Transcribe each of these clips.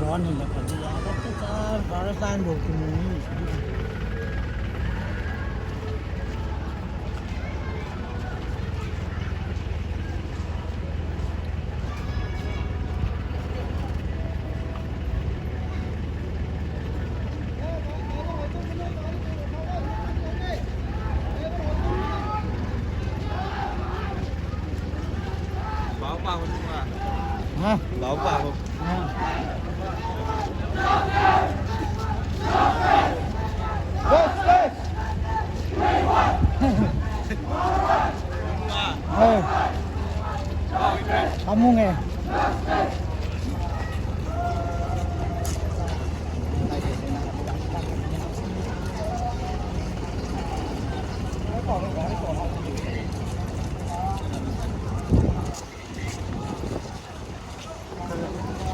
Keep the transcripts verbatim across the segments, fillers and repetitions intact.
Drone hi la pha di ya, ka ta ka, virus line bo ki mu ni. Bao pa ho nung a. Ha? Bao pa ho. Ha. Bao i pe. Kamu nge.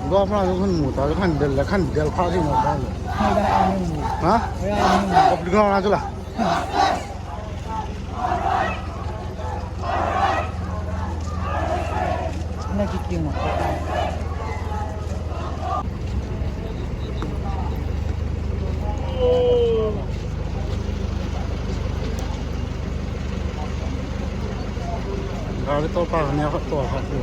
Gua pha ju khun mu ta, khun del la, khun del pha si na ta. Ha? Ko pli gua na ju la. Na ki ki mo. Gari to pa ne to ha tu.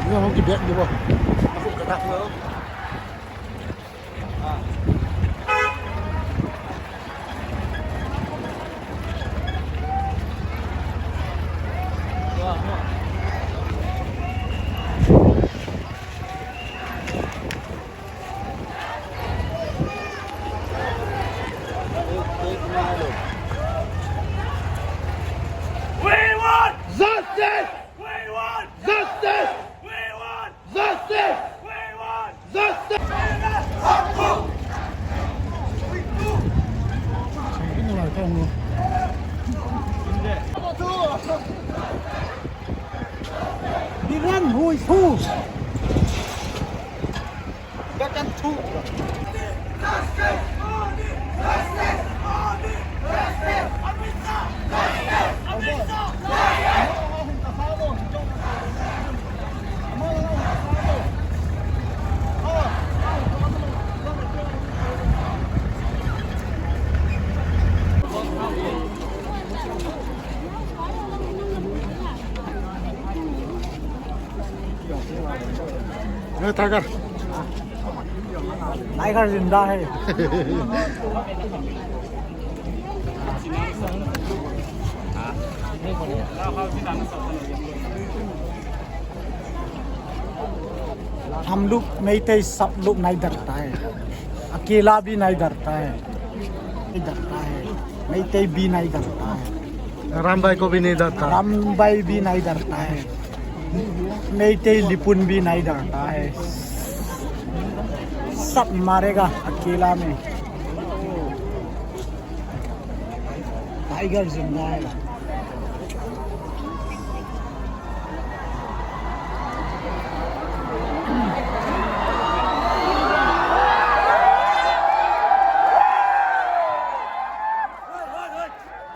Ni hong kibek di bo. Ka tak lo. We want justice! We want justice! We want justice! We want justice! Biran hui thu. Biran thu. ये tiger. Tiger जिंदा है। हम लोग मैतेई सब लोग नहीं डरता है, अकेला भी नहीं डरता है, नहीं डरता है, मैतेई भी नहीं डरता है। रामबाई को भी नहीं डरता। रामबाई भी नहीं डरता है, मैतेई लिपुन भी नहीं डरता है। सब मारेगा अकेला में। टाइगर जिंदा है।